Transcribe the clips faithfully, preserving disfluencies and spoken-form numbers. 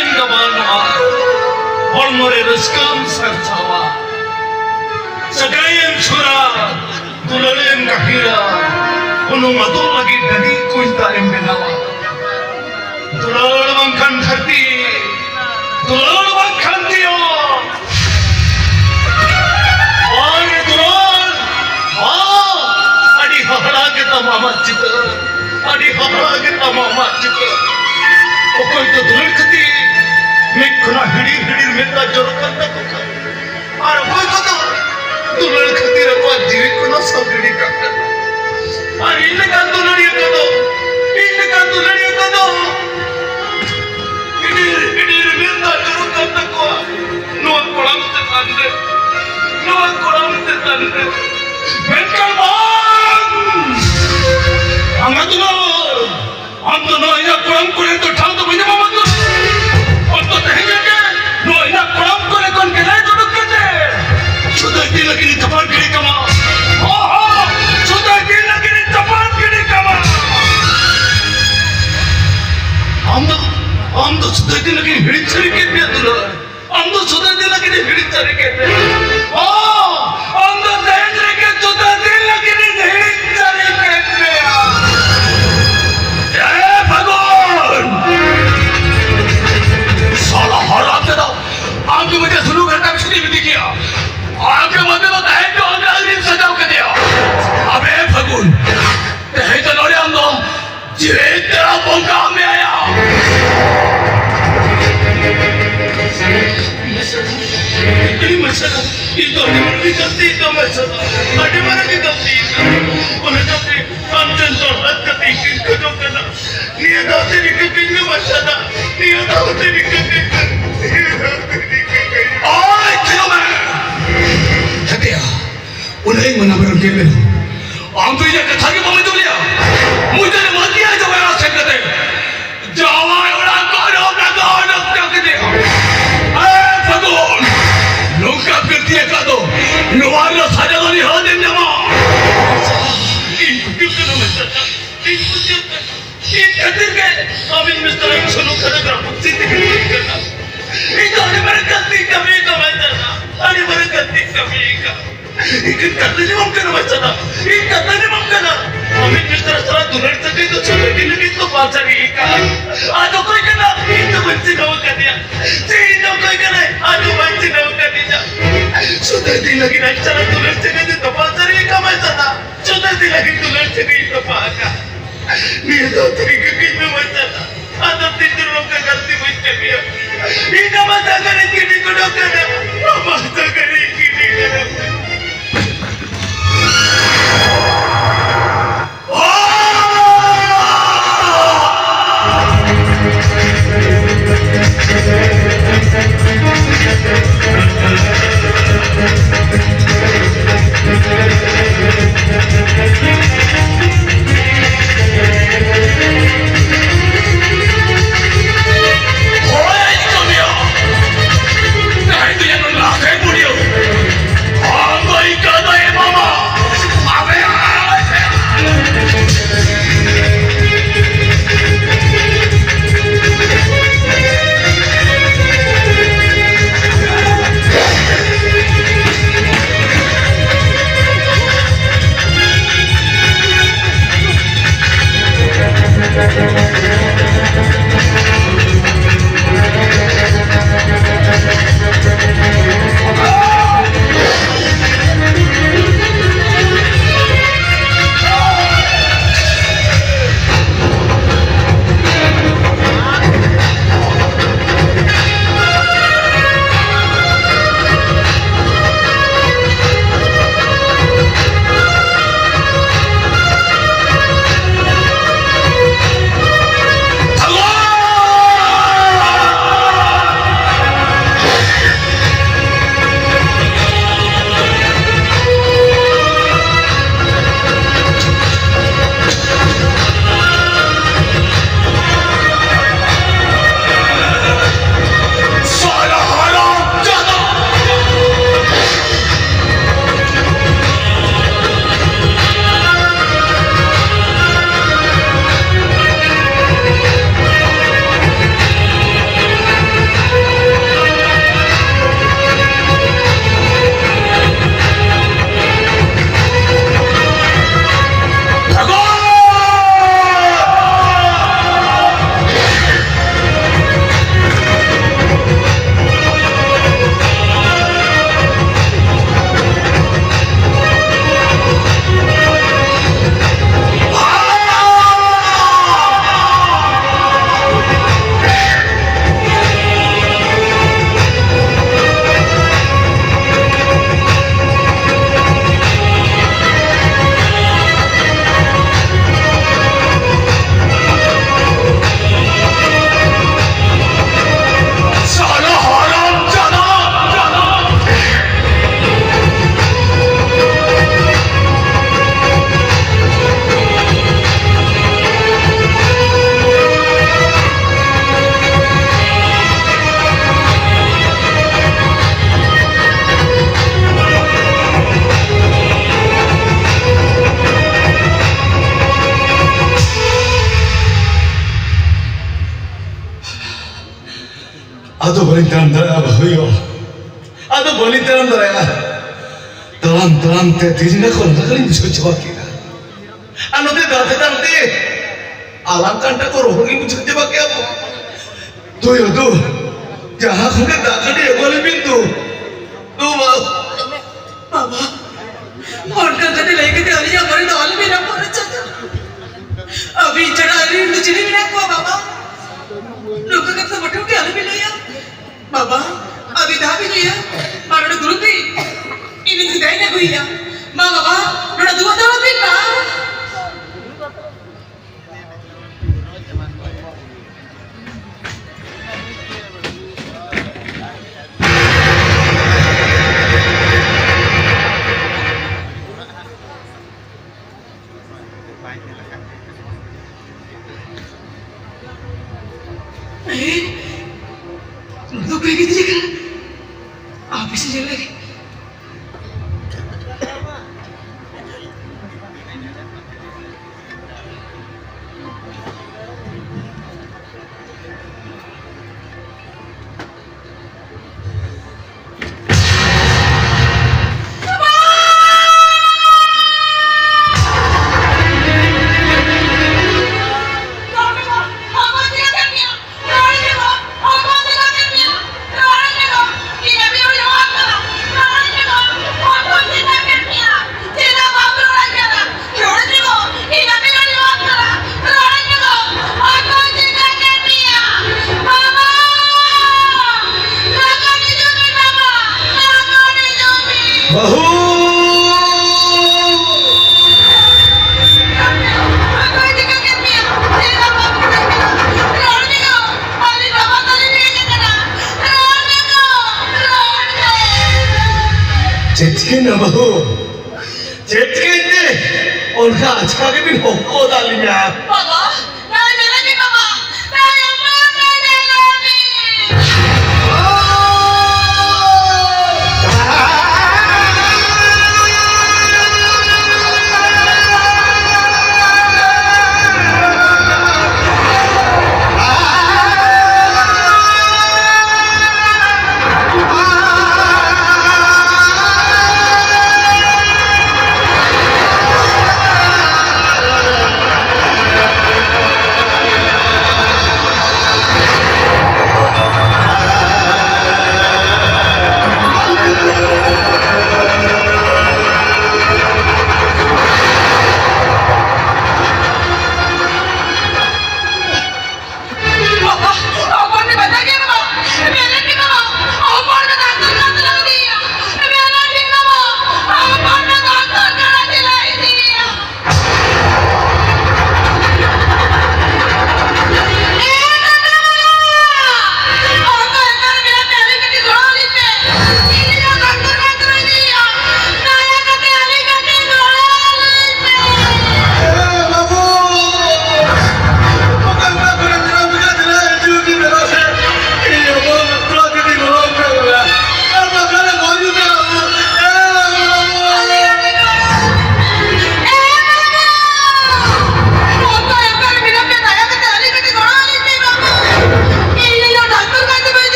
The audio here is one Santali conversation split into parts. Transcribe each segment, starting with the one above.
ᱮᱢ ᱜᱟᱵᱟᱱᱚᱜᱼᱟ, ᱦᱚᱲᱢᱚ ᱨᱮ ᱨᱟᱹᱥᱠᱟᱹᱢ ᱥᱟᱨᱥᱟᱣᱟ, ᱥᱟᱹᱜᱟᱹᱭᱮᱢ ᱥᱩᱨᱟ, ᱫᱩᱞᱟᱹᱲᱮᱢ ᱜᱟᱹᱦᱤᱨᱟ, ᱩᱱᱩᱢ ᱟᱫᱚᱜ ᱞᱟᱹᱜᱤᱫ ᱰᱟᱹᱦᱤ ᱠᱩᱧ ᱫᱟᱜ ᱮᱢ ᱵᱮᱱᱟᱣᱟ᱾ ᱫᱩᱞᱟᱹᱲ ᱵᱟᱝᱠᱷᱟᱱ ᱫᱷᱟᱹᱨᱛᱤ, ᱫᱩᱞᱟᱹᱲ ᱵᱟᱝᱠᱷᱟᱱ ᱡᱤᱭᱚᱱ᱾ ᱦᱳᱭ ᱨᱮ ᱫᱩᱞᱟᱹᱲ, ᱦᱚᱸ, ᱟᱹᱰᱤ ᱦᱟᱦᱟᱲᱟ ᱜᱮ ᱛᱟᱢᱟ ᱟᱢᱟᱜ ᱪᱤᱛᱟᱹᱨ, ᱟᱹᱰᱤ ᱦᱟᱦᱟᱲᱟ ᱜᱮ ᱛᱟᱢᱟ ᱟᱢᱟᱜ ᱪᱤᱛᱟᱹᱨ᱾ ᱚᱠᱚᱭ ᱫᱚ ᱫᱩᱞᱟᱹᱲ ᱠᱷᱟᱹᱛᱤᱨ ᱢᱮᱫ ᱠᱷᱚᱱᱟᱜ ᱦᱤᱰᱤᱨ ᱦᱤᱰᱤᱨ ᱢᱮᱫ ᱫᱟᱜ ᱡᱚᱨᱚᱜ ᱠᱟᱱ ᱛᱟᱠᱚ ᱠᱷᱟᱱ, ᱟᱨ ᱚᱠᱚᱭ ᱠᱚᱫᱚ ᱫᱩᱞᱟᱹᱲ ᱠᱷᱟᱹᱛᱤᱨ ᱟᱠᱚᱣᱟᱜ ᱡᱤᱣᱤ ᱠᱚ ᱱᱟᱥᱟᱣ ᱜᱤᱰᱤ ᱠᱟᱜ ᱠᱟᱱᱟ᱾ ᱟᱨ ᱤᱧ ᱞᱮᱠᱟᱱ ᱫᱩᱞᱟᱹᱲᱤᱭᱟᱹ ᱠᱚᱫᱚ, ᱤᱧ ᱞᱮᱠᱟᱱ ᱫᱩᱞᱟᱹᱲᱤᱭᱟᱹ ᱠᱚᱫᱚ ᱦᱤᱰᱤᱨ ᱦᱤᱰᱤᱨ ᱢᱮᱫ ᱫᱟᱜ ᱡᱚᱨᱚᱜ ᱠᱟᱱ ᱛᱟᱠᱚᱣᱟ ᱱᱚᱣᱟ ᱠᱚᱲᱟᱢ ᱪᱮᱛᱟᱱ ᱨᱮ, ᱱᱚᱣᱟ ᱠᱚᱲᱟᱢ ᱪᱮᱛᱟᱱ ᱨᱮ᱾ ᱢᱮᱱᱠᱷᱟᱱ ᱵᱟᱝ! ᱟᱢᱟᱜ ᱫᱩᱞᱟᱹᱲ ᱟᱢ ᱫᱚ ᱱᱚᱣᱟ ᱤᱧᱟᱜ ᱠᱚᱲᱟᱢ ᱠᱚᱨᱮ ᱫᱚ ᱴᱷᱟᱶ ᱫᱚ ᱵᱟᱹᱧ ᱮᱢᱟᱢᱟ ᱛᱚ᱾ ᱚᱱᱛᱚ ᱛᱮᱦᱮᱧ ᱜᱮ ᱱᱚᱣᱟ ᱤᱧᱟᱜ ᱠᱚᱲᱟᱢ ᱠᱚᱨᱮ ᱠᱷᱚᱱ ᱜᱮᱞᱮ ᱩᱰᱩᱠ ᱠᱟᱛᱮ ᱥᱩᱫᱷᱟᱹ ᱫᱤᱱ ᱞᱟᱹᱜᱤᱫ ᱤᱧ ᱪᱟᱯᱟᱫ ᱜᱤᱰᱤ ᱠᱟᱢᱟ᱾ ᱦᱚᱸ, ᱦᱚᱸ, ᱥᱩᱫᱷᱟᱹ ᱫᱤᱱ ᱞᱟᱹᱜᱤᱫ ᱤᱧ ᱪᱟᱯᱟᱫ ᱜᱤᱰᱤ ᱠᱟᱢᱟ᱾ ᱟᱢ ᱫᱚ, ᱟᱢ ᱫᱚ ᱥᱩᱫᱷᱟᱹ ᱫᱤᱱ ᱞᱟᱹᱜᱤᱫ ᱤᱧ ᱦᱤᱲᱤᱧ ᱥᱟᱹᱨᱤ ᱠᱮᱫ ᱢᱮᱭᱟ ᱫᱩᱞᱟᱹᱲ᱾ ᱟᱢ ᱫᱚ ᱥᱩᱫᱷᱟᱹ ᱫᱤᱱ ᱞᱟᱹᱜᱤᱫ ᱤᱧ ᱦᱤᱲᱤᱧ ᱥᱟᱹᱨᱤ ᱠᱮᱫ ᱢᱮᱭᱟ᱾ ᱚ, ᱟᱢ ᱫᱚ ᱛᱮᱦᱮᱧ ᱨᱮᱜᱮ ᱥᱩᱫᱷᱟᱹ ᱫᱤᱱ ᱞᱟᱹᱜᱤᱫ ᱤᱧ ᱦᱤᱲᱤᱧ ᱥᱟᱹᱨᱤ ᱠᱮᱫ ᱢᱮᱭᱟ᱾ ᱮ ᱯᱷᱟᱹᱜᱩᱱ! ᱥᱟᱞᱟ ᱦᱟᱲᱟᱢ ᱛᱮᱫᱚ, ᱟᱢ ᱫᱚ ᱢᱤᱫᱴᱮᱱ ᱥᱩᱱᱩᱢ ᱜᱷᱟᱴᱟᱢ ᱪᱷᱩᱴᱤ ᱤᱫᱤ ᱠᱮᱭᱟ᱾ ᱟᱢ ᱫᱚ ᱢᱟᱫᱮ ᱫᱚ ᱛᱟᱦᱮᱸ ᱫᱚ ᱟᱢ ᱟᱹᱣᱨᱤᱢ ᱥᱟᱡᱟᱣ ᱠᱮᱫᱮᱭᱟ᱾ ᱟᱵᱮ ᱯᱷᱟᱹᱜᱩᱱ, ᱛᱮᱦᱮᱧ ᱫᱚ ᱱᱚᱰᱮ ᱟᱢ ᱫᱚ ᱡᱤᱣᱤ ᱛᱮᱨᱟ ᱵᱚᱸᱜᱟ ᱢᱮᱭᱟ᱾ ᱤᱧ ᱢᱟᱪᱷᱟ, ᱤᱧ ᱫᱚ ᱟᱹᱰᱤ ᱢᱟᱨᱟᱝ ᱜᱮ ᱜᱟᱹᱞᱛᱤ ᱠᱟᱜᱼᱟ ᱢᱟᱪᱷᱟ, ᱟᱹᱰᱤ ᱢᱟᱨᱟᱝ ᱜᱮ ᱜᱟᱹᱞᱛᱤ ᱠᱟᱜᱼᱟ᱾ ᱚᱱᱟ ᱜᱟᱹᱞᱛᱤ ᱟᱢ ᱴᱷᱮᱱ ᱫᱚᱦᱲᱟ ᱠᱟᱛᱮ ᱤᱧ ᱠᱷᱚᱡᱚᱜ ᱠᱟᱱᱟ᱾ ᱱᱤᱭᱟᱹ ᱫᱷᱟᱣ ᱛᱮ ᱨᱤᱠᱟᱹ ᱠᱟᱹᱧ ᱢᱮ ᱢᱟᱪᱷᱟ, ᱱᱤᱭᱟᱹ ᱫᱷᱟᱣ ᱛᱮ ᱨᱤᱠᱟᱹ ᱠᱟᱹᱧ ᱢᱮ, ᱱᱤᱭᱟᱹ ᱫᱷᱟᱣ ᱛᱮ ᱨᱤᱠᱟᱹ ᱠᱟᱹᱧ ᱢᱮ᱾ ᱳᱭ, ᱛᱷᱤᱨᱚᱜ ᱢᱮ! ᱦᱮᱯᱮᱭᱟ, ᱚᱱᱮᱧ ᱢᱟᱱᱟ ᱵᱟᱨᱚᱱ ᱠᱮᱫ ᱢᱮ᱾ ᱟᱢ ᱫᱚ ᱤᱧᱟᱜ ᱠᱟᱛᱷᱟ ᱜᱮ ᱵᱟᱢ ᱟᱸᱡᱚᱢ ᱞᱮᱭᱟ᱾ ᱢᱩᱪᱟᱹᱫ ᱨᱮ ᱢᱟᱹᱛᱤᱭᱟ ᱡᱟᱶᱟᱭ ᱚᱲᱟᱜ ᱥᱮᱱ ᱠᱟᱛᱮ᱾ ᱡᱟᱶᱟᱭ ᱚᱲᱟᱜ ᱠᱷᱚᱱ ᱦᱚᱸ ᱱᱟᱜᱟᱣ ᱱᱚᱥᱴᱚ ᱠᱮᱫᱮᱭᱟ᱾ ᱮ ᱯᱷᱟᱹᱜᱩᱱ, ᱱᱚᱝᱠᱟ ᱵᱤᱨᱛᱤ ᱟᱠᱟᱫ ᱫᱚ ᱱᱚᱣᱟ ᱨᱮᱱᱟᱜ ᱥᱟᱡᱟ ᱫᱚ ᱱᱤᱦᱟᱹᱛ ᱮᱢ ᱧᱟᱢᱟ᱾ ᱠᱷᱟᱹᱛᱤᱨ ᱜᱮ ᱟᱹᱵᱤᱱ ᱢᱤᱥᱴᱟᱨ ᱥᱳᱱᱩ ᱠᱷᱟᱱ ᱜᱨᱟᱢ ᱯᱚᱧᱪᱟᱭᱮᱛ ᱨᱮ ᱦᱩᱭ ᱠᱟᱱᱟ᱾ ᱤᱧ ᱫᱚ ᱟᱹᱰᱤ ᱢᱟᱨᱟᱝ ᱜᱟᱹᱞᱛᱤ ᱠᱟᱹᱢᱤ ᱠᱟᱫᱟ ᱢᱟᱹᱭ ᱫᱟᱫᱟ, ᱟᱹᱰᱤ ᱢᱟᱨᱟᱝ ᱜᱟᱹᱞᱛᱤ ᱠᱟᱹᱢᱤ ᱠᱟᱫᱟ᱾ ᱤᱧ ᱠᱟᱛᱷᱟ ᱧᱟᱢᱟᱢ ᱠᱟᱱᱟ ᱢᱟᱹᱭ ᱫᱟᱫᱟ, ᱤᱧ ᱠᱟᱛᱷᱟ ᱧᱟᱢᱟᱢ ᱠᱟᱱᱟ᱾ ᱟᱹᱵᱤᱱ ᱢᱤᱥᱴᱟᱨ ᱥᱟᱞᱟᱜ ᱫᱩᱞᱟᱹᱲ ᱥᱟᱹᱜᱟᱹᱭ ᱫᱚ ᱥᱩᱫᱷᱟᱹ ᱤᱫᱤ ᱞᱟᱹᱜᱤᱫ ᱫᱚ ᱵᱟᱝ ᱥᱟᱹᱨᱤ ᱠᱟᱱᱟ᱾ ᱟᱫᱚ ᱚᱠᱚᱭ ᱠᱟᱱᱟ? ᱤᱧ ᱫᱚ ᱵᱟᱹᱧ ᱪᱤᱱᱦᱟᱹᱣ ᱟᱠᱟᱫᱮᱭᱟ᱾ ᱪᱮ ᱤᱧ ᱫᱚ ᱚᱠᱚᱭ ᱠᱟᱱᱟᱭ? ᱟᱫᱚ ᱵᱟᱹᱧ ᱪᱤᱱᱦᱟᱹᱣ ᱟᱠᱟᱫᱮᱭᱟ᱾ ᱥᱩᱫᱷᱟᱹ ᱤᱫᱤ ᱞᱟᱹᱜᱤᱫ ᱟᱡ ᱥᱟᱞᱟᱜ ᱫᱩᱞᱟᱹᱲ ᱥᱟᱹᱜᱟᱹᱭ ᱫᱚ ᱵᱟᱝ ᱥᱟᱹᱨᱤ ᱠᱟᱱᱟ ᱢᱟᱹᱭ ᱫᱟᱫᱟ᱾ ᱥᱩᱫᱷᱟᱹ ᱤᱫᱤ ᱞᱟᱹᱜᱤᱫ ᱫᱩᱞᱟᱹᱲ ᱥᱟᱹᱜᱟᱹᱭ ᱫᱚ ᱵᱟᱝ᱾ ᱱᱤᱭᱟᱹ ᱫᱚ ᱟᱹᱛᱷᱟᱹᱲᱤ ᱠᱟᱹᱠᱤᱱ ᱢᱮ ᱢᱟᱹᱭ ᱫᱟᱫᱟ᱾ ᱟᱫᱚ ᱛᱤᱥ ᱨᱮᱦᱚᱸ ᱚᱱᱠᱟ ᱜᱟᱹᱞᱛᱤ ᱵᱟᱹᱧ ᱠᱟᱹᱢᱤᱭᱟ᱾ ᱤᱧ ᱟᱢᱟᱜ ᱡᱟᱸᱜᱟ ᱨᱮ ᱜᱤᱰᱤ ᱜᱚᱰᱚ ᱠᱟᱱᱟ᱾ ᱟᱢᱟᱜ ᱡᱟᱸᱜᱟ ᱨᱮ ᱜᱤᱰᱤ ᱜᱚᱰᱚ ᱠᱟᱱᱟ᱾ ᱟᱫᱚ ᱵᱟᱹᱞᱤᱧ ᱛᱟᱲᱟᱢ ᱫᱟᱲᱮᱭᱟᱜᱼᱟ ᱵᱟᱹᱦᱩᱭᱳ, ᱟᱫᱚ ᱵᱟᱹᱞᱤᱧ ᱛᱟᱲᱟᱢ ᱫᱟᱲᱮᱭᱟᱜᱼᱟ᱾ ᱛᱟᱲᱟᱢ ᱛᱟᱲᱟᱢ ᱛᱮ ᱛᱤ ᱡᱟᱸᱜᱟ ᱠᱚ ᱞᱟᱸᱜᱟ ᱞᱤᱧ ᱵᱩᱡᱷᱟᱹᱣ ᱪᱟᱵᱟ ᱠᱮᱫᱟ᱾ ᱟᱨ ᱱᱚᱛᱮ ᱫᱟᱜ ᱛᱮᱛᱟᱝ ᱛᱮ ᱟᱞᱟᱝ ᱠᱟᱱᱴᱟ ᱠᱚ ᱨᱚᱦᱚᱲ ᱜᱤᱧ ᱵᱩᱡᱷᱟᱹᱣ ᱪᱟᱵᱟ ᱠᱮᱫᱟ᱾ ᱫᱩ ᱭᱳ ᱫᱩ, ᱡᱟᱦᱟᱸ ᱠᱷᱚᱱ ᱜᱮ ᱫᱟᱜ ᱠᱟᱹᱴᱤᱡ ᱟᱹᱜᱩ ᱟᱹᱞᱤᱧ ᱵᱤᱱ ᱫᱩ᱾ ᱫᱩ ᱢᱟ᱾ ᱵᱟᱵᱟ, ᱚᱱᱠᱟ ᱠᱟᱛᱮ ᱞᱟᱹᱭ ᱠᱟᱛᱮ ᱟᱹᱞᱤᱧᱟᱜ ᱢᱚᱱᱮ ᱫᱚ ᱟᱞᱚᱵᱤᱱ ᱨᱟᱯᱟᱜ ᱦᱚᱪᱚᱭᱟ᱾ ᱟᱹᱵᱤᱱ ᱪᱷᱟᱲᱟ ᱟᱹᱞᱤᱧ ᱫᱚ ᱪᱤᱞᱤ ᱢᱮᱱᱟᱜ ᱠᱚᱣᱟ ᱵᱟᱵᱟ? ᱱᱚᱝᱠᱟ ᱠᱟᱛᱷᱟ ᱢᱚᱴᱷᱮ ᱜᱮ ᱟᱞᱚᱵᱤᱱ ᱞᱟᱹᱭᱟ᱾ ᱵᱟᱵᱟ, ᱟᱹᱵᱤᱱ ᱡᱟᱦᱟᱸ ᱵᱤᱱ ᱞᱟᱹᱭᱟ, ᱢᱟ ᱱᱚᱰᱮ ᱫᱩᱲᱩᱵ ᱵᱤᱱ᱾ ᱤᱧ ᱥᱮᱫᱟᱭ ᱤᱧ ᱟᱹᱜᱩᱭᱮᱭᱟ᱾ ᱢᱟ ᱵᱟᱵᱟ, ᱱᱚᱰᱮ ᱫᱩᱲᱩᱵ ᱫᱩᱲᱩᱵ ᱵᱤᱱ ᱢᱟ᱾ ᱱᱚᱣᱟ ᱫᱚ ᱚᱠᱚᱭ ᱜᱤᱫᱽᱨᱟᱹ ᱠᱟᱱᱟ? ᱟᱯᱮ ᱥᱮ ᱧᱮᱞ ᱞᱮᱜᱮ᱾ ᱵᱟᱹᱦᱩ! ᱪᱮᱫ ᱪᱤᱠᱟᱹᱭᱮᱱᱟ ᱵᱟᱹᱦᱩ? ᱪᱮᱫ ᱪᱤᱠᱟᱹᱭᱮᱱ ᱛᱮ? ᱚᱱᱠᱟ ᱟᱪᱠᱟ ᱜᱮᱵᱤᱱ ᱦᱚᱦᱚ ᱜᱚᱫ ᱞᱤᱧᱟ᱾ ᱵᱟᱵᱟ, ᱱᱚᱣᱟ ᱧᱮᱞ ᱢᱮ ᱵᱟᱵᱟ, ᱛᱟᱭᱚᱢ ᱢᱟ ᱱᱚᱣᱟ ᱧᱮᱞ ᱢᱮ᱾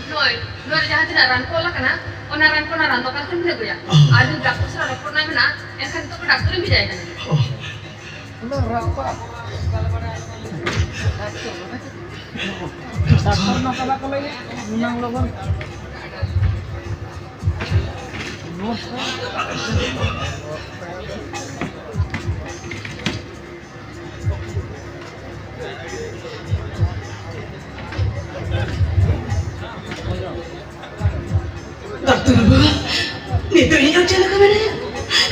ᱱᱚᱜᱼᱚᱭ, ᱱᱚᱰᱮ ᱡᱟᱦᱟᱸ ᱛᱤᱱᱟᱹᱜ ᱨᱟᱱ ᱠᱚ ᱚᱞ ᱟᱠᱟᱱᱟ, ᱚᱱᱟ ᱨᱟᱱ ᱠᱚ, ᱚᱱᱟ ᱨᱟᱱ ᱫᱚᱠᱟᱱ ᱠᱷᱚᱱ ᱵᱤᱱ ᱟᱹᱜᱩᱭᱟ᱾ ᱟᱨ ᱡᱩᱫᱤ ᱰᱟᱠᱛᱚᱨ ᱥᱟᱞᱟᱜ ᱨᱚᱯᱚᱲ ᱨᱮᱱᱟᱜ ᱢᱮᱱᱟᱜᱼᱟ, ᱮᱱᱠᱷᱟᱱ ᱱᱤᱛᱚᱜ ᱜᱮ ᱰᱟᱠᱛᱚᱨ ᱤᱧ ᱵᱷᱮᱡᱟᱭ ᱠᱟᱱᱟ᱾ ᱰᱟᱠᱛᱚᱨ ᱢᱟ ᱪᱟᱞᱟᱜ ᱠᱟᱱᱟ, ᱱᱩᱱᱟᱹᱝ ᱞᱚᱜᱚᱱ᱾ ᱰᱟᱠᱛᱚᱨ ᱵᱟᱹᱵᱩ, ᱱᱤᱛᱚᱜ ᱤᱧ ᱦᱚᱲ ᱪᱮᱫ ᱞᱮᱠᱟ ᱢᱮᱱᱟᱭᱟ?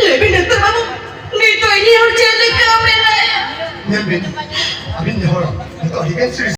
ᱞᱟᱹᱭ ᱵᱤᱱ ᱰᱟᱠᱛᱚᱨ ᱵᱟᱹᱵᱩ, ᱱᱤᱛᱚᱜ ᱤᱧ ᱦᱚᱲ ᱪᱮᱫ ᱞᱮᱠᱟ ᱢᱮᱱᱟᱭᱟ? ᱧᱮᱞ ᱵᱤᱱ, ᱟᱹᱵᱤᱱ ᱦᱚᱲ ᱱᱤᱛᱚᱜ ᱟᱹᱰᱤ ᱜᱟᱱ serious